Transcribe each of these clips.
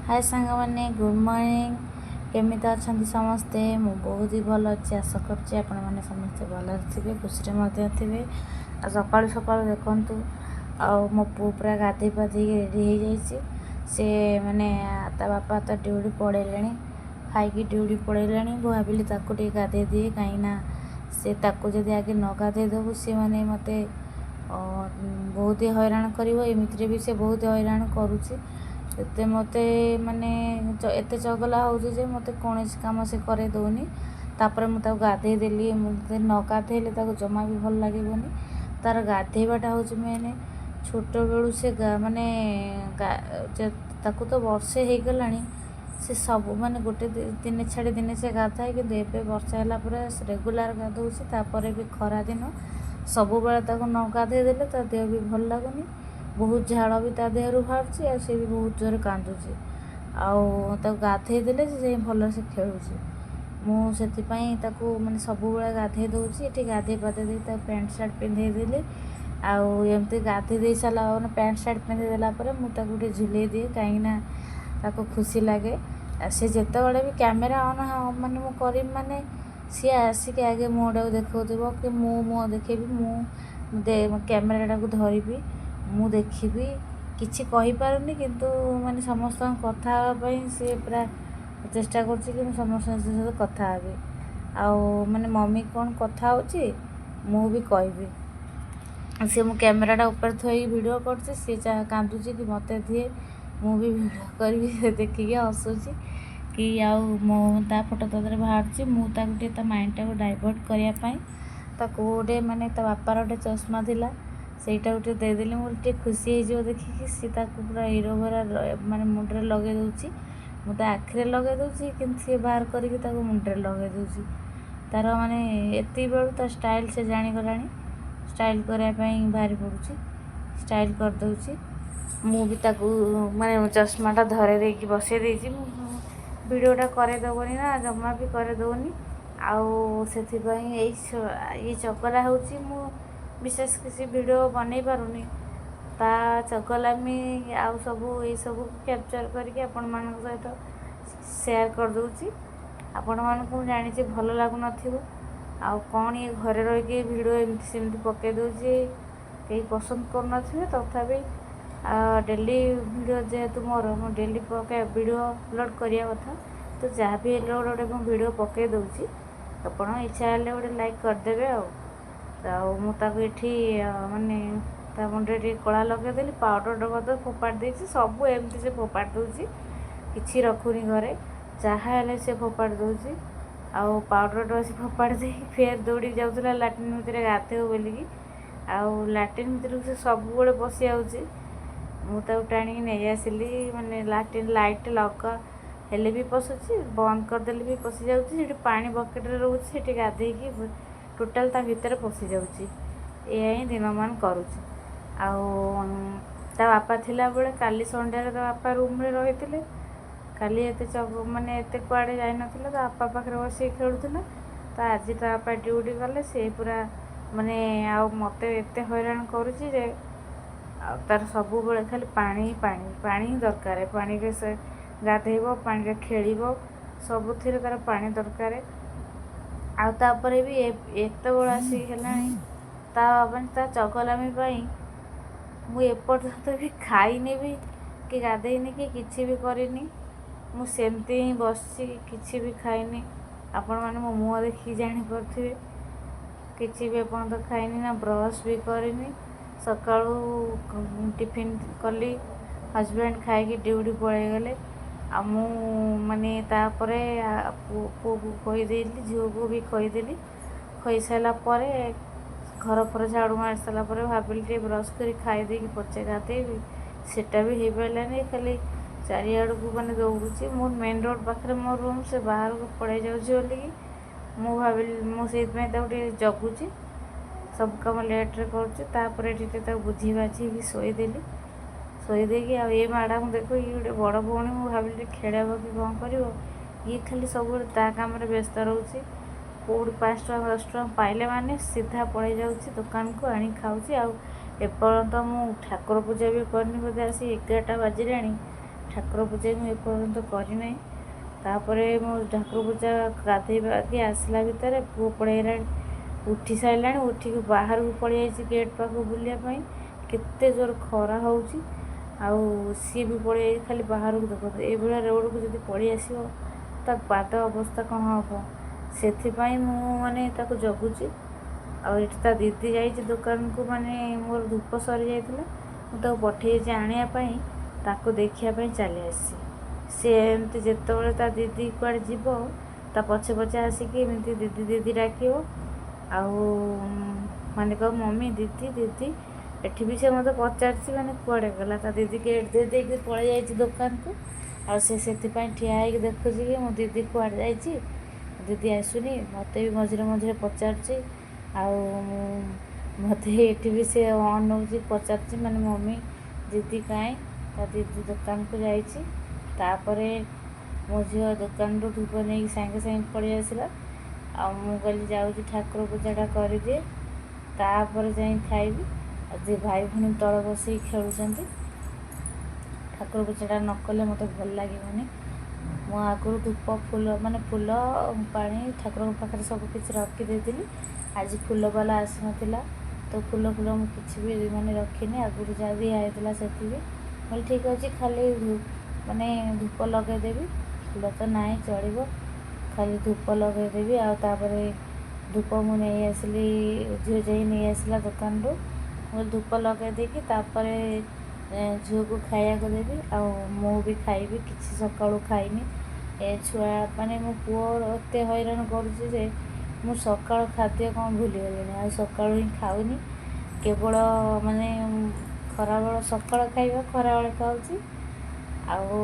ହାଏ ସାଙ୍ଗମାନେ, good morning. କେମିତି ଅଛନ୍ତି ସମସ୍ତେ? ମୁଁ ବହୁତ ହି ଭଲ ଅଛି। ଆଶା କରୁଛି ଆପଣମାନେ ସମସ୍ତେ ଭଲରେ ଥିବେ, ଖୁସିରେ ମଧ୍ୟ ଥିବେ। ଆଉ ସକାଳୁ ସକାଳୁ ଦେଖନ୍ତୁ, ଆଉ ମୋ ପୁଅ ପୁରା ଗାଧେଇ ପାଧେଇକି ରେଡ଼ି ହେଇଯାଇଛି। ସେ ମାନେ ତା ବାପା ତ ଡ୍ୟୁଟି ପଳେଇଲେଣି, ଖାଇକି ଡ୍ୟୁଟି ପଳେଇଲେଣି। ମୁଁ ଭାବିଲି ତାକୁ ଟିକେ ଗାଧେଇ ଦିଏ, କାହିଁକିନା ସେ ତାକୁ ଯଦି ଆଗେ ନ ଗାଧେଇ ଦେବୁ ସେ ମାନେ ମୋତେ ବହୁତ ହଇରାଣ କରିବ। ଏମିତିରେ ବି ସେ ବହୁତ ହଇରାଣ କରୁଛି। ଏତେ ମୋତେ ମାନେ ଏତେ ଚଗଲା ହେଉଛି ଯେ ମୋତେ କୌଣସି କାମ ସେ କରେଇ ଦେଉନି। ତାପରେ ମୁଁ ତାକୁ ଗାଧେଇ ଦେଲି। ମୋତେ ନ ଗାଧେଇଲେ ତାକୁ ଜମା ବି ଭଲ ଲାଗିବନି। ତା'ର ଗାଧେଇବାଟା ହେଉଛି ମେନ୍। ଛୋଟବେଳୁ ସେ ମାନେ ତାକୁ ତ ବର୍ଷେ ହେଇଗଲାଣି, ସେ ସବୁ ମାନେ ଗୋଟେ ଦିନେ ଛାଡ଼ି ଦିନେ ସେ ଗାଧାଏ। କିନ୍ତୁ ଏବେ ବର୍ଷା ହେଲା ପରେ ରେଗୁଲାର ଗାଧଉଛି। ତାପରେ ବି ଖରାଦିନ ସବୁବେଳେ ତାକୁ ନ ଗାଧେଇ ଦେଲେ ତା ଦେହ ବି ଭଲ ଲାଗୁନି। ବହୁତ ଝାଳ ବି ତା ଦେହରୁ ବାହାରୁଛି, ଆଉ ସେ ବି ବହୁତ ଜୋରେ କାନ୍ଦୁଛି। ଆଉ ତାକୁ ଗାଧେଇ ଦେଲେ ସେ ଯାଇ ଭଲସେ ଖେଳୁଛି। ମୁଁ ସେଥିପାଇଁ ତାକୁ ମାନେ ସବୁବେଳେ ଗାଧେଇ ଦେଉଛି। ଏଠି ଗାଧେଇ ପାଧେଇ ଦେଇ ତାକୁ ପ୍ୟାଣ୍ଟ ସାର୍ଟ ପିନ୍ଧେଇ ଦେଲି। ଆଉ ଏମିତି ଗାଧେଇ ଦେଇ ସାରିଲା ମାନେ ପ୍ୟାଣ୍ଟ ସାର୍ଟ ପିନ୍ଧେଇ ଦେଲା ପରେ ମୁଁ ତାକୁ ଟିକେ ଝୁଲେଇ ଦିଏ, କାହିଁକିନା ତାକୁ ଖୁସି ଲାଗେ। ଆଉ ସେ ଯେତେବେଳେ ବି କ୍ୟାମେରା ଅନ୍ ମାନେ ମୁଁ କରିବି, ମାନେ ସିଏ ଆସିକି ଆଗେ ମୁହଁଟାକୁ ଦେଖାଉଥିବ କି ମୁଁ ମୁହଁ ଦେଖେଇବି, ମୁଁ କ୍ୟାମେରାଟାକୁ ଧରିବି, ମୁଁ ଦେଖିବି। କିଛି କହିପାରୁନି, କିନ୍ତୁ ମାନେ ସମସ୍ତଙ୍କ କଥା ହେବା ପାଇଁ ସେ ପୁରା ଚେଷ୍ଟା କରୁଛି କି ମୁଁ ସମସ୍ତଙ୍କ ସହିତ କଥା ହେବି। ଆଉ ମାନେ ମମି କ'ଣ କଥା ହେଉଛି ମୁଁ ବି କହିବି। ସେ ମୁଁ କ୍ୟାମେରାଟା ଉପରେ ଥୋଇକି ଭିଡ଼ିଓ କରୁଛି, ସିଏ କାନ୍ଦୁଛି କି ମୋତେ ଦିଏ, ମୁଁ ବି ଭିଡ଼ିଓ କରିବି। ସେ ଦେଖିକି ହସୁଛି କି ଆଉ ମୁଁ ତା ଫଟୋ ତା ଦେହରେ ବାହାରୁଛି। ମୁଁ ତାକୁ ଟିକେ ତା ମାଇଣ୍ଡଟାକୁ ଡାଇଭର୍ଟ କରିବା ପାଇଁ ତାକୁ ଗୋଟେ ମାନେ ତା ବାପାର ଗୋଟେ ଚଷମା ଥିଲା, ସେଇଟାକୁ ଟିକେ ଦେଇଦେଲି। ମୁଁ ଟିକେ ଖୁସି ହେଇଯିବ ଦେଖିକି। ସିଏ ତାକୁ ପୁରା ହିରୋ ଭରା ମାନେ ମୁଣ୍ଡରେ ଲଗେଇ ଦେଉଛି। ମୁଁ ତା ଆଖିରେ ଲଗେଇ ଦେଉଛି, କିନ୍ତୁ ସିଏ ବାହାର କରିକି ତାକୁ ମୁଣ୍ଡରେ ଲଗେଇ ଦେଉଛି। ତା'ର ମାନେ ଏତିକି ବେଳୁ ତା ଷ୍ଟାଇଲ୍ ସେ ଜାଣିଗଲାଣି। ଷ୍ଟାଇଲ୍ କରିବା ପାଇଁ ବାହାରି ପଡ଼ୁଛି, ଷ୍ଟାଇଲ୍ କରିଦେଉଛି। ମୁଁ ବି ତାକୁ ମାନେ ଚଷମାଟା ଧରେଇ ଦେଇକି ବସେଇ ଦେଇଛି। ମୁଁ ଭିଡ଼ିଓଟା କରେଇଦେବନି ନା, ଜମା ବି କରେଇ ଦେଉନି। ଆଉ ସେଥିପାଇଁ ଏଇ ଚଗଲା ହେଉଛି, ମୁଁ ବିଶେଷ କିଛି ଭିଡ଼ିଓ ବନେଇ ପାରୁନି। ତା ଚଗଲାମି ଆଉ ସବୁ ଏଇସବୁ କ୍ୟାପଚର୍ କରିକି ଆପଣମାନଙ୍କ ସହିତ ସେୟାର କରିଦେଉଛି। ଆପଣମାନଙ୍କୁ ମୁଁ ଜାଣିଛି ଭଲ ଲାଗୁନଥିବ, ଆଉ କ'ଣ ଇଏ ଘରେ ରହିକି ଭିଡ଼ିଓ ଏମିତି ସେମିତି ପକାଇ ଦେଉଛି, କେହି ପସନ୍ଦ କରୁନଥିବେ। ତଥାପି ଡେଲି ଭିଡ଼ିଓ ଯେହେତୁ ମୋର, ମୁଁ ଡେଲି ପକାଏ, ଭିଡ଼ିଓ ଅପଲୋଡ଼ କରିବା କଥା ତ ଯାହା ବି ହେଲେ ଗୋଟେ ଗୋଟେ ମୁଁ ଭିଡ଼ିଓ ପକାଇ ଦେଉଛି। ଆପଣ ଇଚ୍ଛା ହେଲେ ଗୋଟେ ଲାଇକ୍ କରିଦେବେ। ଆଉ ମୁଁ ତାକୁ ଏଠି ମାନେ ତା ମୁଣ୍ଡରେ ଟିକେ କଳା ଲଗେଇଦେଲି, ପାଉଡ଼ର ଡବା ତ ଫୋପାଡ଼ି ଦେଇଛି। ସବୁ ଏମିତି ସେ ଫୋପାଡ଼ି ଦେଉଛି, କିଛି ରଖୁନି ଘରେ। ଯାହା ହେଲେ ସେ ଫୋପାଡ଼ି ଦେଉଛି। ଆଉ ପାଉଡ଼ର ଡବା ସେ ଫୋପାଡ଼ି ଦେଇକି ଫେର ଦୌଡ଼ିକି ଯାଉଥିଲା ଲାଟ୍ରିନ୍ ଭିତରେ ଗାଧେଇବ ବୋଲିକି। ଆଉ ଲାଟ୍ରିନ୍ ଭିତରକୁ ସେ ସବୁବେଳେ ପଶିଯାଉଛି। ମୁଁ ତାକୁ ଟାଣିକି ନେଇ ଆସିଲି। ମାନେ ଲାଟ୍ରିନ୍ ଲାଇଟ୍ ଲଗା ହେଲେ ବି ପଶୁଛି, ବନ୍ଦ କରିଦେଲେ ବି ପଶିଯାଉଛି। ସେଠି ପାଣି ବକେଟ୍ରେ ରହୁଛି, ସେଠି ଗାଧେଇକି ଟୋଟାଲ୍ ତା ଭିତରେ ପଶିଯାଉଛି। ଏଇଆ ହିଁ ଦିନମାନ କରୁଛି। ଆଉ ତା ବାପା ଥିଲାବେଳେ, କାଲି ସଣ୍ଡେରେ ତା ବାପା ରୁମ୍ରେ ରହିଥିଲେ। କାଲି ଏତେ ମାନେ ଏତେ କୁଆଡ଼େ ଯାଇନଥିଲା, ତା ବାପା ପାଖରେ ବସିକି ଖେଳୁଥିଲା। ତ ଆଜି ତା ବାପା ଡ୍ୟୁଟି ଗଲେ, ସେ ପୁରା ମାନେ ଆଉ ମୋତେ ଏତେ ହଇରାଣ କରୁଛି ଯେ ଆଉ ତାର ସବୁବେଳେ ଖାଲି ପାଣି ପାଣି ପାଣି ହିଁ ଦରକାର। ପାଣିରେ ସେ ଗାଧେଇବ, ପାଣିରେ ଖେଳିବ, ସବୁଥିରେ ତାର ପାଣି ଦରକାର। ଆଉ ତାପରେ ବି ଏତେବେଳ ଆସିକି ହେଲାଣି, ତା ମାନେ ତା ଚଗଲାମି ପାଇଁ ମୁଁ ଏପର୍ଯ୍ୟନ୍ତ ବି ଖାଇନି ବି କି ଗାଧେଇନି କି କିଛି ବି କରିନି। ମୁଁ ସେମିତି ହିଁ ବସିଛି, କିଛି ବି ଖାଇନି। ଆପଣମାନେ ମୋ ମୁହଁ ଦେଖିକି ଜାଣିପାରୁଥିବେ, କିଛି ବି ଏପର୍ଯ୍ୟନ୍ତ ଖାଇନି ନା ବ୍ରସ୍ ବି କରିନି। ସକାଳୁ ଟିଫିନ୍ କଲି, ହଜବେଣ୍ଡ ଖାଇକି ଡ୍ୟୁଟି ପଳେଇଗଲେ। ଆଉ ମୁଁ ମାନେ ତାପରେ ପୁଅକୁ ଖୋଇଦେଲି, ଝିଅକୁ ବି ଖୋଇଦେଲି। ଖୋଇ ସାରିଲା ପରେ ଘର ଫର ଝାଡ଼ୁ ମାରି ସାରିଲା ପରେ ଭାବିଲି ଟିକେ ବ୍ରସ୍ କରି ଖାଇ ଦେଇକି ପଛେ ଗାଧେଇବି, ସେଟା ବି ହେଇପାରିଲାନି। ଖାଲି ଚାରିଆଡ଼କୁ ମାନେ ଦୌଡ଼ୁଛି। ମୁଁ ମେନ୍ ରୋଡ଼ ପାଖରେ ମୋ ରୁମ୍, ସେ ବାହାରକୁ ପଳେଇ ଯାଉଛି ବୋଲିକି ମୁଁ ଭାବିଲି। ମୁଁ ସେଇଥିପାଇଁ ତାକୁ ଟିକେ ଜଗୁଛି, ସବୁ କାମ ଲେଟ୍ରେ କରୁଛି। ତାପରେ ଟିକେ ତାକୁ ବୁଝେଇ ବାଝେଇକି ଶୋଇଦେଲି। ଶୋଇ ଦେଇକି ଆଉ ଏ ମ୍ୟାଡ଼ାମ୍ ଦେଖୁ, ଇଏ ଗୋଟେ ବଡ଼ ଭଉଣୀ, ମୁଁ ଭାବିଲି ଟିକେ ଖେଳାଇବ କି କ'ଣ କରିବ, ଇଏ ଖାଲି ସବୁବେଳେ ତା କାମରେ ବ୍ୟସ୍ତ ରହୁଛି। କେଉଁଠି 5 ଟଙ୍କା 10 ଟଙ୍କା ପାଇଲେ ମାନେ ସିଧା ପଳେଇ ଯାଉଛି ଦୋକାନକୁ, ଆଣି ଖାଉଛି। ଆଉ ଏପର୍ଯ୍ୟନ୍ତ ମୁଁ ଠାକୁର ପୂଜା ବି କରିନି। ବୋଧେ ଆସି 11ଟା ବାଜିଲାଣି, ଠାକୁର ପୂଜା ମୁଁ ଏପର୍ଯ୍ୟନ୍ତ କରିନାହିଁ। ତାପରେ ମୁଁ ଠାକୁର ପୂଜା ଗାଧେଇକି ଆସିଲା ଭିତରେ ପୁଅ ପଳେଇଲାଣି, ଉଠି ସାରିଲାଣି, ଉଠିକି ବାହାରକୁ ପଳେଇ ଯାଇଛି ଗେଟ୍ ପାଖକୁ ବୁଲିବା ପାଇଁ। କେତେ ଜୋର ଖରା ହେଉଛି, ଆଉ ସିଏ ବି ପଳେଇ ଯାଇଛି ଖାଲି ବାହାରକୁ। ଦେଖନ୍ତୁ, ଏଇଭଳିଆ ରୋଡ଼କୁ ଯଦି ପଳେଇ ଆସିବ, ତା ପାଦ ଅବସ୍ଥା କ'ଣ ହେବ? ସେଥିପାଇଁ ମୁଁ ମାନେ ତାକୁ ଜଗୁଛି। ଆଉ ଏଠି ତା ଦିଦି ଯାଇଛି ଦୋକାନକୁ, ମାନେ ମୋର ଧୂପ ସରିଯାଇଥିଲା, ମୁଁ ତାକୁ ପଠେଇଛି ଆଣିବା ପାଇଁ। ତାକୁ ଦେଖିବା ପାଇଁ ଚାଲି ଆସିଛି। ସେ ଏମିତି ଯେତେବେଳେ ତା ଦିଦି କୁଆଡ଼େ ଯିବ, ତା ପଛେ ପଛେ ଆସିକି ଏମିତି ଦିଦି ଦିଦି ଡାକିବ, ଆଉ ମାନେ କହିବ ମମି, ଦିଦି ଦିଦି। ଏଠି ବି ସେ ମୋତେ ପଚାରିଛି, ମାନେ କୁଆଡ଼େ ଗଲା ତା ଦିଦି? ଗେଟ୍ ଦେଇ ଦେଇକି ପଳେଇ ଯାଇଛି ଦୋକାନକୁ, ଆଉ ସେ ସେଥିପାଇଁ ଠିଆ ହେଇକି ଦେଖୁଛି କି ମୋ ଦିଦି କୁଆଡ଼େ ଯାଇଛି, ଦିଦି ଆସୁନି। ମୋତେ ବି ମଝିରେ ମଝିରେ ପଚାରୁଛି, ଆଉ ମୋତେ ଏଠି ବି ସେ ଅନଉଛି, ପଚାରୁଛି, ମାନେ ମମି ଦିଦି କାଇଁ? ତା ଦିଦି ଦୋକାନକୁ ଯାଇଛି। ତାପରେ ମୋ ଝିଅ ଦୋକାନରୁ ଧୂପ ନେଇକି ସାଙ୍ଗେ ସାଙ୍ଗେ ପଳେଇ ଆସିଲା, ଆଉ ମୁଁ କହିଲି ଯାଉଛି ଠାକୁର ପୂଜାଟା କରିଦିଏ, ତାପରେ ଯାଇ ଖାଇବି। ଆଉ ଦୁଇ ଭାଇ ଭଉଣୀ ତଳେ ବସିକି ଖେଳୁଛନ୍ତି। ଠାକୁର ପୂଜାଟା ନ କଲେ ମୋତେ ଭଲ ଲାଗିବନି। ମୁଁ ଆଗରୁ ଧୂପ, ଫୁଲ, ମାନେ ଫୁଲ, ପାଣି ଠାକୁରଙ୍କ ପାଖରେ ସବୁ କିଛି ରଖିଦେଇଥିଲି। ଆଜି ଫୁଲବାଲା ଆସିନଥିଲା, ତ ଫୁଲ ଫୁଲ ମୁଁ କିଛି ବି ମାନେ ରଖିନି। ଆଗରୁ ଯାହା ଦିଆ ହେଇଥିଲା ସେତିକି। କହିଲି ଠିକ୍ ଅଛି, ଖାଲି ମାନେ ଧୂପ ଲଗାଇଦେବି, ଫୁଲ ତ ନାହିଁ, ଚଳିବ, ଖାଲି ଧୂପ ଲଗାଇଦେବି। ଆଉ ତାପରେ ଧୂପ ମୁଁ ନେଇ ଆସିଲି, ଝିଅ ଯାଇ ନେଇ ଆସିଲା ଦୋକାନରୁ। ମୁଁ ଧୂପ ଲଗାଇ ଦେଇକି ତାପରେ ଝିଅକୁ ଖାଇବାକୁ ଦେବି, ଆଉ ମୁଁ ବି ଖାଇବି। କିଛି ସକାଳୁ ଖାଇନି। ଏ ଛୁଆ, ମାନେ ମୋ ପୁଅ ଏତେ ହଇରାଣ କରୁଛି ଯେ ମୁଁ ସକାଳ ଖାଦ୍ୟ କ'ଣ ଭୁଲିଗଲିଣି, ଆଉ ସକାଳୁ ହିଁ ଖାଉନି। କେବଳ ମାନେ ଖରାବେଳ ସକାଳ ଖାଇବା ଖରାବେଳେ ଖାଉଛି, ଆଉ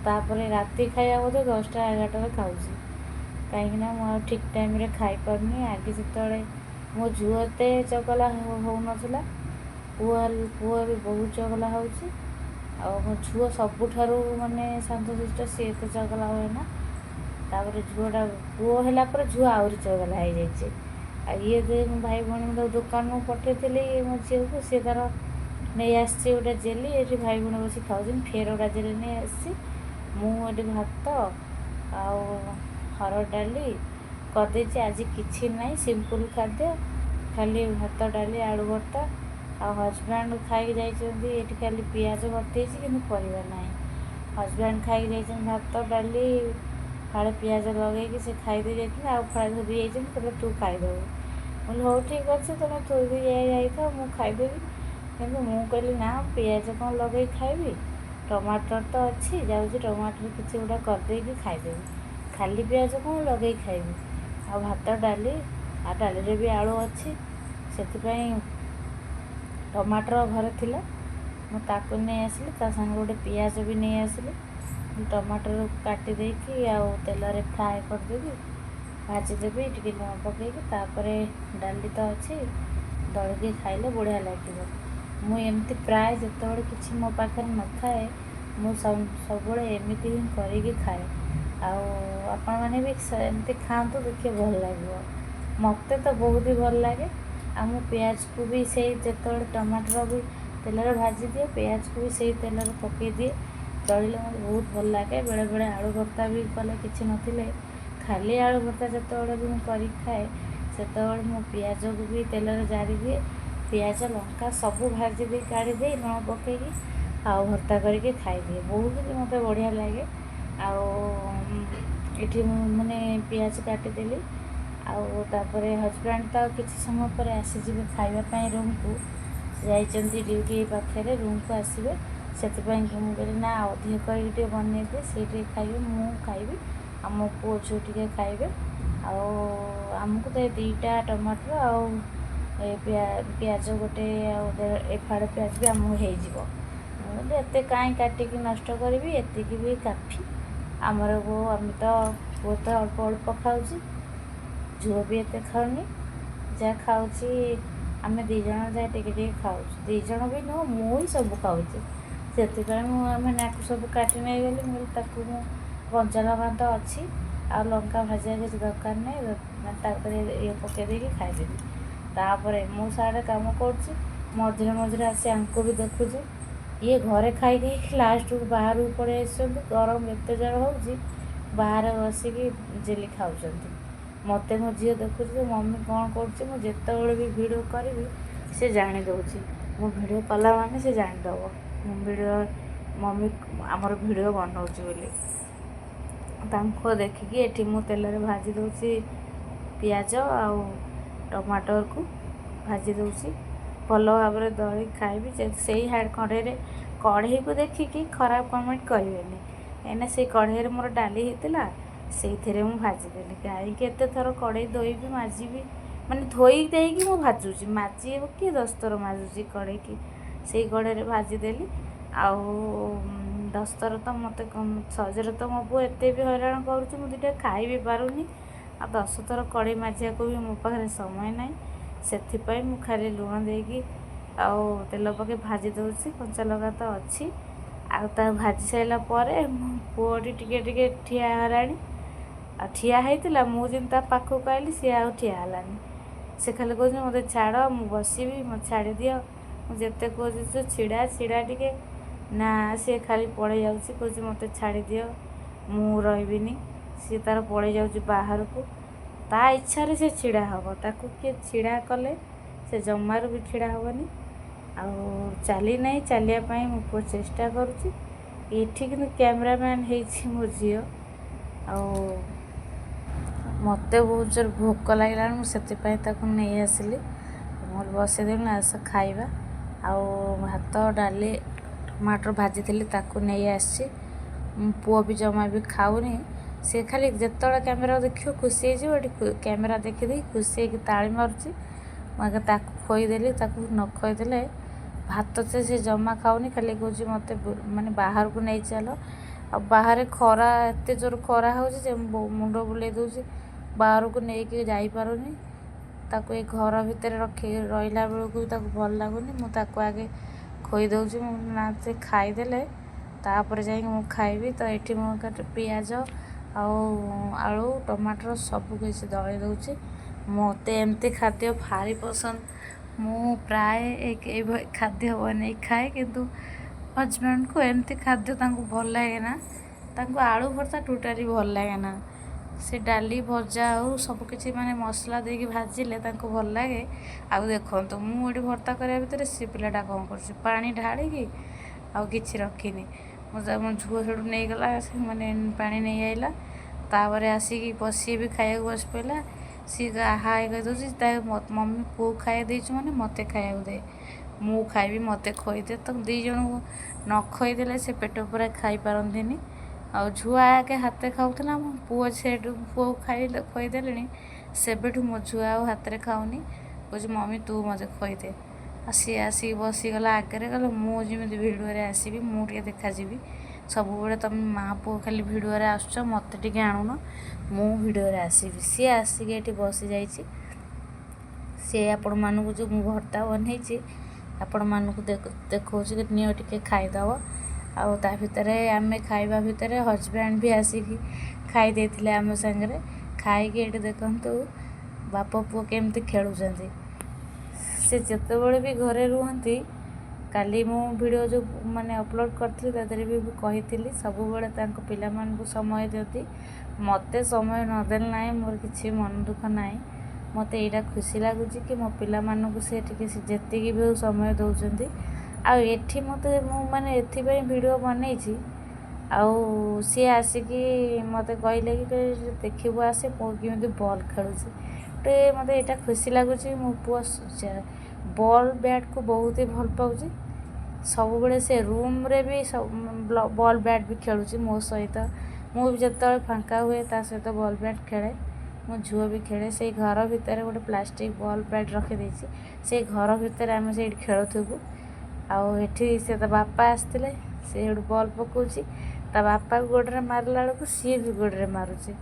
ତାପରେ ରାତି ଖାଇବା ମଧ୍ୟ 10ଟା 11ଟାରେ ଖାଉଛି, କାହିଁକିନା ମୁଁ ଆଉ ଠିକ୍ ଟାଇମ୍ରେ ଖାଇପାରୁନି। ଆଗେ ଯେତେବେଳେ ମୋ ଝିଅ ଏତେ ଚଗଲା ହେଉନଥିଲା, ପୁଅ ଏବେ ବହୁତ ଚଗଲା ହେଉଛି। ଆଉ ମୋ ଝିଅ ସବୁଠାରୁ ମାନେ ଶାନ୍ତଶିଷ୍ଟ, ସିଏ ଏତେ ଚଗଲା ହୁଏ ନା। ତାପରେ ଝିଅଟା, ପୁଅ ହେଲା ପରେ ଝିଅ ଆହୁରି ଚଗଲା ହେଇଯାଇଛି। ଆଉ ଇଏ ଯେ ମୋ ଭାଇ ଭଉଣୀ, ମୁଁ ତାକୁ ଦୋକାନକୁ ପଠେଇଥିଲି ମୋ ଝିଅକୁ, ସିଏ ତା'ର ନେଇ ଆସିଛି ଗୋଟେ ଜେଲି। ଏଠି ଭାଇ ଭଉଣୀ ବସି ଖାଉଛନ୍ତି। ଫେର ଗୋଟେ ଜେଲି ନେଇ ଆସିଛି। ମୁଁ ଏଠି ଭାତ ଆଉ ହରଡ଼ ଡାଲି କରିଦେଇଛି। ଆଜି କିଛି ନାହିଁ, ସିମ୍ପଲ୍ ଖାଦ୍ୟ, ଖାଲି ଭାତ, ଡାଲି, ଆଳୁ ଭର୍ତ୍ତା। ଆଉ ହଜବ୍ୟାଣ୍ଡ ଖାଇକି ଯାଇଛନ୍ତି। ଏଠି ଖାଲି ପିଆଜ ଭର୍ତ୍ତି ହେଇଛି, କିନ୍ତୁ ପରିବା ନାହିଁ। ହଜବ୍ୟାଣ୍ଡ ଖାଇକି ଯାଇଛନ୍ତି ଭାତ ଡାଲି, ଫାଳେ ପିଆଜ ଲଗେଇକି ସେ ଖାଇଦେଇ ଯାଇଛନ୍ତି, ଆଉ ଫାଳେ ଥୋଇ ଯାଇଛନ୍ତି। କହିଲେ ତୁ ଖାଇଦେବୁ। ମୁଁ କହିଲି ହଉ ଠିକ୍ ଅଛି, ତୁମେ ଥୋଇ ଦେଇ ଯାଇଥାଅ, ମୁଁ ଖାଇଦେବି। କିନ୍ତୁ ମୁଁ କହିଲି ନା, ପିଆଜ କ'ଣ ଲଗେଇକି ଖାଇବି? ଟମାଟର ତ ଅଛି, ଯାଉଛି ଟମାଟର କିଛି ଗୁଡ଼ା କରିଦେଇକି ଖାଇଦେବି। ଖାଲି ପିଆଜ କ'ଣ ଲଗେଇକି ଖାଇବି? ଆଉ ଭାତ ଡାଲି, ଆଉ ଡାଲିରେ ବି ଆଳୁ ଅଛି। ସେଥିପାଇଁ ଟମାଟର ଘରେ ଥିଲା, ମୁଁ ତାକୁ ନେଇ ଆସିଲି, ତା ସାଙ୍ଗରେ ଗୋଟେ ପିଆଜ ବି ନେଇ ଆସିଲି। ଟମାଟର କାଟି ଦେଇକି ଆଉ ତେଲରେ ଫ୍ରାଏ କରିଦେବି, ଭାଜିଦେବି ଟିକେ ଲୁଣ ପକାଇକି। ତାପରେ ଡାଲି ତ ଅଛି, ଦଳିକି ଖାଇଲେ ବଢ଼ିଆ ଲାଗିବ। ମୁଁ ଏମିତି ପ୍ରାୟ ଯେତେବେଳେ କିଛି ମୋ ପାଖରେ ନଥାଏ, ମୁଁ ସବୁବେଳେ ଏମିତି ହିଁ କରିକି ଖାଏ। ଆଉ ଆପଣମାନେ ବି ଏମିତି ଖାଆନ୍ତୁ, ଦେଖିବେ ଭଲ ଲାଗିବ। ମୋତେ ତ ବହୁତ ହି ଭଲ ଲାଗେ। ଆଉ ମୁଁ ପିଆଜକୁ ବି ସେଇ ଯେତେବେଳେ ଟମାଟର ବି ତେଲରେ ଭାଜିଦିଏ, ପିଆଜକୁ ବି ସେଇ ତେଲରେ ପକାଇଦିଏ, ଦଳିଲେ ମୋତେ ବହୁତ ଭଲ ଲାଗେ। ବେଳେବେଳେ ଆଳୁ ଭର୍ତ୍ତା ବି କଲେ, କିଛି ନଥିଲେ ଖାଲି ଆଳୁ ଭର୍ତ୍ତା ଯେତେବେଳେ ବି ମୁଁ କରିକି ଖାଏ, ସେତେବେଳେ ମୁଁ ପିଆଜକୁ ବି ତେଲରେ ଜାରିଦିଏ। ପିଆଜ, ଲଙ୍କା ସବୁ ଭାଜି ଦେଇ କାଢ଼ିଦେଇ ଲୁଣ ପକାଇକି ଆଉ ଭର୍ତ୍ତା କରିକି ଖାଇଦିଏ। ବହୁତ ବି ମୋତେ ବଢ଼ିଆ ଲାଗେ। ଆଉ ଏଠି ମୁଁ ମାନେ ପିଆଜ କାଟିଦେଲି, ଆଉ ତାପରେ ହଜବ୍ୟାଣ୍ଡ ତ କିଛି ସମୟ ପରେ ଆସିଯିବେ ଖାଇବା ପାଇଁ ରୁମ୍କୁ। ସେ ଯାଇଛନ୍ତି ଡ୍ୟୁଟି ପାଖରେ, ରୁମ୍କୁ ଆସିବେ। ସେଥିପାଇଁ ମୁଁ କହିଲି ନା, ଅଧିକ କରିକି ଟିକେ ବନେଇଦିଏ, ସେ ଟିକେ ଖାଇବେ, ମୁଁ ଖାଇବି, ଆଉ ମୋ ପୁଅ ଝିଅ ଟିକେ ଖାଇବେ। ଆଉ ଆମକୁ ତ ଏ 2ଟା ଟମାଟର ଆଉ ଏ ପିଆଜ ଗୋଟେ ଆଉ ଏ ଫାଳେ ପିଆଜ ବି ଆମକୁ ହେଇଯିବ। ମୁଁ କହିଲି ଏତେ କାହିଁ କାଟିକି ନଷ୍ଟ କରିବି, ଏତିକି ବି କାଫି ଆମର। ଆମେ ତ, ପୁଅ ତ ଅଳ୍ପ ଅଳ୍ପ ଖାଉଛି, ଝିଅ ବି ଏତେ ଖାଉନି, ଯାହା ଖାଉଛି ଆମେ 2 ଜଣ ଯାହା ଟିକେ ଟିକେ ଖାଉଛୁ। 2 ଜଣ ବି ନୁହଁ, ମୁଁ ହିଁ ସବୁ ଖାଉଛି। ସେଥିପାଇଁ ମୁଁ ମାନେ ଆକୁ ସବୁ କାଟି ନେଇଗଲି। ମୁଁ କହିଲି ତାକୁ ମୁଁ କଞ୍ଚା ଲଙ୍କା ତ ଅଛି, ଆଉ ଲଙ୍କା ଭାଜିବା କିଛି ଦରକାର ନାହିଁ, ମାନେ ତାପରେ ଇଏ ପକାଇ ଦେଇକି ଖାଇଦେବି। ତାପରେ ମୁଁ ସାଡ଼େ କାମ କରୁଛି, ମଝିରେ ମଝିରେ ଆସି ଆଙ୍କୁ ବି ଦେଖୁଛି। ଇଏ ଘରେ ଖାଇକି ଲାଷ୍ଟକୁ ବାହାରକୁ ପଳେଇ ଆସିଛନ୍ତି। ଗରମ ଏତେ ଜୋର ହେଉଛି, ବାହାରେ ବସିକି ଜେଲି ଖାଉଛନ୍ତି। ମୋତେ ମୋ ଝିଅ ଦେଖୁଛି ଯେ ମମି କ'ଣ କରୁଛି। ମୁଁ ଯେତେବେଳେ ବି ଭିଡ଼ିଓ କରିବି, ସେ ଜାଣି ଦେଉଛି। ମୁଁ ଭିଡ଼ିଓ କଲା ମାନେ ସେ ଜାଣିଦେବ ମୁଁ ଭିଡ଼ିଓ, ମମି ଆମର ଭିଡ଼ିଓ ବନାଉଛି ବୋଲି। ତାଙ୍କୁ ଦେଖିକି ଏଠି ମୁଁ ତେଲରେ ଭାଜି ଦେଉଛି, ପିଆଜ ଆଉ ଟମାଟରକୁ ଭାଜି ଦେଉଛି ଭଲ ଭାବରେ। ଦଳି ଖାଇବି ସେଇ କଢ଼େଇରେ। କଢ଼େଇକୁ ଦେଖିକି ଖରାପ କମେଣ୍ଟ କରିବେନି, କାହିଁକିନା ସେଇ କଢ଼େଇରେ ମୋର ଡାଲି ହେଇଥିଲା, ସେଇଥିରେ ମୁଁ ଭାଜିଦେଲି। କାହିଁକି ଏତେ ଥର କଢ଼େଇ ଧୋଇବି, ମାଜିବି? ମାନେ ଧୋଇ ଦେଇକି ମୁଁ ଭାଜୁଛି, ମାଜିବ କିଏ? 10 ଥର ମାଜୁଛି କଢ଼େଇକି। ସେଇ କଢ଼େଇରେ ଭାଜିଦେଲି। ଆଉ 10 ଥର ତ ମୋତେ ସହଜରେ ତ ମୋ ପୁଅ ଏତେ ବି ହଇରାଣ କରୁଛି, ମୁଁ ଦୁଇଟା ଖାଇ ବି ପାରୁନି। ଆଉ 10 ଥର କଢ଼େଇ ମାଜିବାକୁ ବି ମୋ ପାଖରେ ସମୟ ନାହିଁ। ସେଥିପାଇଁ ମୁଁ ଖାଲି ଲୁଣ ଦେଇକି ଆଉ ତେଲ ପକାଇ ଭାଜି ଦେଉଛି। କଞ୍ଚା ଲଙ୍କା ତ ଅଛି। ଆଉ ତାକୁ ଭାଜି ସାରିଲା ପରେ ମୋ ପୁଅଟି ଟିକେ ଟିକେ ଠିଆ ହେଲାଣି। ଆଉ ଠିଆ ହେଇଥିଲା, ମୁଁ ଯେମିତି ତା ପାଖକୁ ଆଇଲି, ସିଏ ଆଉ ଠିଆ ହେଲାନି। ସେ ଖାଲି କହୁଛି, "ମୋତେ ଛାଡ଼, ମୁଁ ବସିବି, ମୋତେ ଛାଡ଼ିଦିଅ।" ମୁଁ ଯେତେ କହୁଛି, "ତୁ ଛିଡ଼ା, ଛିଡ଼ା ଟିକେ।" ନା, ସିଏ ଖାଲି ପଳେଇ ଯାଉଛି। କହୁଛି, "ମୋତେ ଛାଡ଼ିଦିଅ, ମୁଁ ରହିବିନି।" ସିଏ ତାର ପଳେଇ ଯାଉଛି ବାହାରକୁ। ତା ଇଚ୍ଛାରେ ସେ ଛିଡ଼ା ହେବ, ତାକୁ କିଏ ଛିଡ଼ା କଲେ ସେ ଜମାରୁ ବି ଛିଡ଼ା ହେବନି। ଆଉ ଚାଲି ନାହିଁ, ଚାଲିବା ପାଇଁ ମୋ ପୁଅ ଚେଷ୍ଟା କରୁଛି। ଏଠି କିନ୍ତୁ କ୍ୟାମେରାମ୍ୟାନ୍ ହେଇଛି ମୋ ଝିଅ। ଆଉ ମୋତେ ବହୁତ ଜୋର ଭୋକ ଲାଗିଲାଣି, ମୁଁ ସେଥିପାଇଁ ତାକୁ ନେଇ ଆସିଲି। ମୁଁ ବସେଇଦେଲି, ଆସ ଖାଇବା। ଆଉ ଭାତ, ଡାଲି, ଟମାଟର ଭାଜିଥିଲି, ତାକୁ ନେଇ ଆସିଛି। ପୁଅ ବି ଜମା ବି ଖାଉନି। ସେ ଖାଲି ଯେତେବେଳେ କ୍ୟାମେରା ଦେଖିବ, ଖୁସି ହେଇଯିବ। ଏଠି କ୍ୟାମେରା ଦେଖିଦେଇ ଖୁସି ହେଇକି ତାଳି ମାରୁଛି। ମୁଁ ଆଗେ ତାକୁ ଖୋଇଦେଲି। ତାକୁ ନ ଖୋଇଦେଲେ ଭାତ ତ ସେ ଜମା ଖାଉନି। ଖାଲି କହୁଛି, "ମୋତେ ମାନେ ବାହାରକୁ ନେଇ ଚାଲ।" ଆଉ ବାହାରେ ଖରା, ଏତେ ଜୋର ଖରା ହେଉଛି ଯେ ମୁଣ୍ଡ ବୁଲେଇ ଦେଉଛି। ବାହାରକୁ ନେଇକି ଯାଇପାରୁନି ତାକୁ। ଏଇ ଘର ଭିତରେ ରଖି ରହିଲା ବେଳକୁ ବି ତାକୁ ଭଲ ଲାଗୁନି। ମୁଁ ତାକୁ ଆଗେ ଖୋଇ ଦେଉଛି। ମୁଁ ନା, ସେ ଖାଇଦେଲେ ତାପରେ ଯାଇକି ମୁଁ ଖାଇବି। ତ ଏଠି ମୁଁ ପିଆଜ ଆଉ ଆଳୁ, ଟମାଟର ସବୁ କିଛି ଦଳି ଦେଉଛି। ମୋତେ ଏମିତି ଖାଦ୍ୟ ଭାରି ପସନ୍ଦ। ମୁଁ ପ୍ରାୟ ଏଇଭଳି ଖାଦ୍ୟ ବନେଇକି ଖାଏ। କିନ୍ତୁ ହଜବେଣ୍ଡକୁ ଏମିତି ଖାଦ୍ୟ ତାଙ୍କୁ ଭଲ ଲାଗେନା। ତାଙ୍କୁ ଆଳୁ ଭର୍ତ୍ତା ଟୋଟାଲି ଭଲ ଲାଗେନା। ସେ ଡାଲି, ଭଜା ଆଉ ସବୁକିଛି ମାନେ ମସଲା ଦେଇକି ଭାଜିଲେ ତାଙ୍କୁ ଭଲ ଲାଗେ। ଆଉ ଦେଖନ୍ତୁ, ମୁଁ ଏଠି ଭର୍ତ୍ତା କରିବା ଭିତରେ ସେ ପିଲାଟା କ'ଣ କରୁଛି, ପାଣି ଢାଳିକି ଆଉ କିଛି ରଖିନି। ମୁଁ ମୋ ଝିଅ ସେଠୁ ନେଇଗଲା, ସେ ମାନେ ପାଣି ନେଇ ଆଇଲା। ତାପରେ ଆସିକି ବସି ବି ଖାଇବାକୁ ବସି ପଡ଼ିଲା। ସିଏ ହାଇ କହିଦେଉଛି ତା ମମି, "ପୁଅକୁ ଖାଇବା ଦେଇଛୁ ମାନେ ମୋତେ ଖାଇବାକୁ ଦେ, ମୁଁ ଖାଇବି, ମୋତେ ଖୋଇଦେ।" ତ ଦୁଇ ଜଣଙ୍କୁ ନ ଖୋଇଦେଲେ ସେ ପେଟ ପୁରା ଖାଇପାରନ୍ତିନି। ଆଉ ଝୁଅ ଆଗେ ହାତେ ଖାଉଥିଲା। ମୋ ପୁଅ ସେଠୁ ପୁଅକୁ ଖାଇ ଖୋଇଦେଲିଣି, ସେବେଠୁ ମୋ ଝୁଅ ଆଉ ହାତରେ ଖାଉନି। କହୁଛି, "ମମି, ତୁ ମୋତେ ଖୋଇଦେ।" ଆଉ ସିଏ ଆସିକି ବସିଗଲା ଆଗରେ। କହିଲା, "ମୁଁ ଯେମିତି ଭିଡ଼ିଓରେ ଆସିବି, ମୁଁ ଟିକେ ଦେଖାଯିବି। ସବୁବେଳେ ତମେ ମାଆ ପୁଅ ଖାଲି ଭିଡ଼ିଓରେ ଆସୁଛ, ମୋତେ ଟିକେ ଆଣୁନ, ମୁଁ ଭିଡ଼ିଓରେ ଆସିବି।" ସିଏ ଆସିକି ଏଠି ବସିଯାଇଛି। ସିଏ ଆପଣମାନଙ୍କୁ ଯେଉଁ ମୁଁ ଭର୍ତ୍ତା ବନେଇଛି, ଆପଣମାନଙ୍କୁ ଦେଖାଉଛି କି ନିଅ, ଟିକେ ଖାଇଦେବ। ଆଉ ତା ଭିତରେ, ଆମେ ଖାଇବା ଭିତରେ ହଜବେଣ୍ଡ ବି ଆସିକି ଖାଇ ଦେଇଥିଲେ ଆମ ସାଙ୍ଗରେ। ଖାଇକି ଏଠି ଦେଖନ୍ତୁ, ବାପ ପୁଅ କେମିତି ଖେଳୁଛନ୍ତି। ସେ ଯେତେବେଳେ ବି ଘରେ ରୁହନ୍ତି, କାଲି ମୁଁ ଭିଡ଼ିଓ ଯେଉଁ ମାନେ ଅପଲୋଡ଼ କରିଥିଲି, ତା ଦେହରେ ବି କହିଥିଲି, ସବୁବେଳେ ତାଙ୍କ ପିଲାମାନଙ୍କୁ ସମୟ ଦିଅନ୍ତି। ମୋତେ ସମୟ ନଦେଲେ ନାହିଁ, ମୋର କିଛି ମନ ଦୁଃଖ ନାହିଁ। ମୋତେ ଏଇଟା ଖୁସି ଲାଗୁଛି କି ମୋ ପିଲାମାନଙ୍କୁ ସେ ଟିକେ ଯେତିକି ବି ହଉ ସମୟ ଦେଉଛନ୍ତି। ଆଉ ଏଠି ମୋତେ ମୁଁ ମାନେ ଏଥିପାଇଁ ଭିଡ଼ିଓ ବନେଇଛି। ଆଉ ସିଏ ଆସିକି ମୋତେ କହିଲେ କି, "ଦେଖିବୁ ଆସେ, ପୁଅ କେମିତି ବଲ୍ ଖେଳୁଛି।" ଟିକେ ମୋତେ ଏଇଟା ଖୁସି ଲାଗୁଛି। ମୋ ପୁଅ ବଲ୍ ବ୍ୟାଟ୍କୁ ବହୁତ ହି ଭଲ ପାଉଛି। ସବୁବେଳେ ସେ ରୁମ୍ରେ ବି ବଲ୍ ବ୍ୟାଟ୍ ବି ଖେଳୁଛି ମୋ ସହିତ। ମୁଁ ବି ଯେତେବେଳେ ଫାଙ୍କା ହୁଏ, ତା ସହିତ ବଲ୍ ବ୍ୟାଟ୍ ଖେଳେ। ମୋ ଝିଅ ବି ଖେଳେ। ସେଇ ଘର ଭିତରେ ଗୋଟେ ପ୍ଲାଷ୍ଟିକ୍ ବଲ୍ ବ୍ୟାଟ୍ ରଖିଦେଇଛି, ସେଇ ଘର ଭିତରେ ଆମେ ସେଇଠି ଖେଳୁଥିବୁ। ଆଉ ଏଠି ସେ ତା ବାପା ଆସିଥିଲେ, ସେ ସେଠୁ ବଲ୍ ପକାଉଛି। ତା ବାପାକୁ ଗୋଡ଼ରେ ମାରିଲା ବେଳକୁ ସିଏ ବି ଗୋଡ଼ରେ ମାରୁଛି।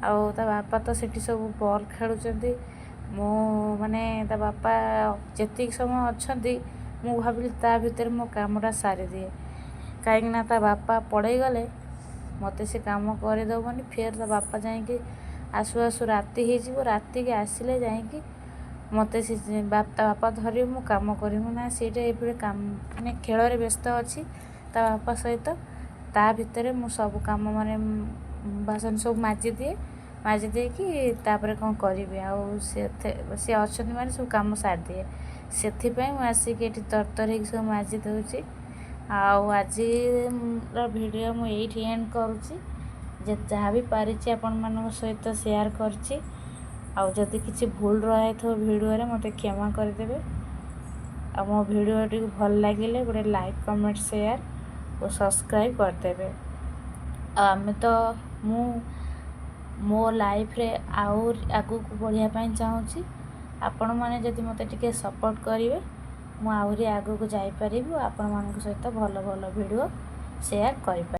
ଆଉ ତା ବାପା ତ ସେଠି ସବୁ ବଲ୍ ଖେଳୁଛନ୍ତି। ମୁଁ ମାନେ ତା ବାପା ଯେତିକି ସମୟ ଅଛନ୍ତି, ମୁଁ ଭାବିଲି ତା ଭିତରେ ମୋ କାମଟା ସାରିଦିଏ। କାହିଁକିନା ତା ବାପା ପଳେଇଗଲେ ମୋତେ ସେ କାମ କରିଦେବନି। ଫେର୍ ତା ବାପା ଯାଇକି ଆସୁ ଆସୁ ରାତି ହେଇଯିବ। ରାତିକି ଆସିଲେ ଯାଇକି ମୋତେ ସେ ତା ବାପା ଧରିବେ, ମୁଁ କାମ କରିବି ନା। ସେଇଟା ଏଇଭଳି କାମ, ମାନେ ଖେଳରେ ବ୍ୟସ୍ତ ଅଛି ତା ବାପା ସହିତ। ତା ଭିତରେ ମୁଁ ସବୁ କାମ, ମାନେ ବାସନ ସବୁ ମାଜିଦିଏ। ମାଜି ଦେଇକି ତାପରେ କ'ଣ କରିବି? ଆଉ ସେ ସେ ଅଛନ୍ତି ମାନେ ସବୁ କାମ ସାରିଦିଏ। ସେଥିପାଇଁ ମୁଁ ଆସିକି ଏଠି ତରତର ହେଇକି ସବୁ ମାଜି ଦେଉଛି। ଆଉ ଆଜିର ଭିଡ଼ିଓ ମୁଁ ଏଇଠି ଏଣ୍ଡ କରୁଛି। ଯେ ଯାହା ବି ପାରିଛି ଆପଣମାନଙ୍କ ସହିତ ସେୟାର କରିଛି। ଆଉ ଯଦି କିଛି ଭୁଲ ରହିଥିବ ଭିଡ଼ିଓରେ, ମୋତେ କ୍ଷମା କରିଦେବେ। ଆଉ ମୋ ଭିଡ଼ିଓଟିକୁ ଭଲ ଲାଗିଲେ ଗୋଟେ ଲାଇକ୍, କମେଣ୍ଟ, ସେୟାର ଓ ସବସ୍କ୍ରାଇବ୍ କରିଦେବେ। ଆଉ ଆମେ ତ ମୁଁ ମୋ ଲାଇଫ୍ରେ ଆଉ ଆଗକୁ ବଢ଼ିବା ପାଇଁ ଚାହୁଁଛି। ଆପଣମାନେ ଯଦି ମୋତେ ଟିକେ ସପୋର୍ଟ କରିବେ, ମୁଁ ଆହୁରି ଆଗକୁ ଯାଇପାରିବି ଓ ଆପଣମାନଙ୍କ ସହିତ ଭଲ ଭଲ ଭିଡ଼ିଓ ସେୟାର କରିପାରିବି।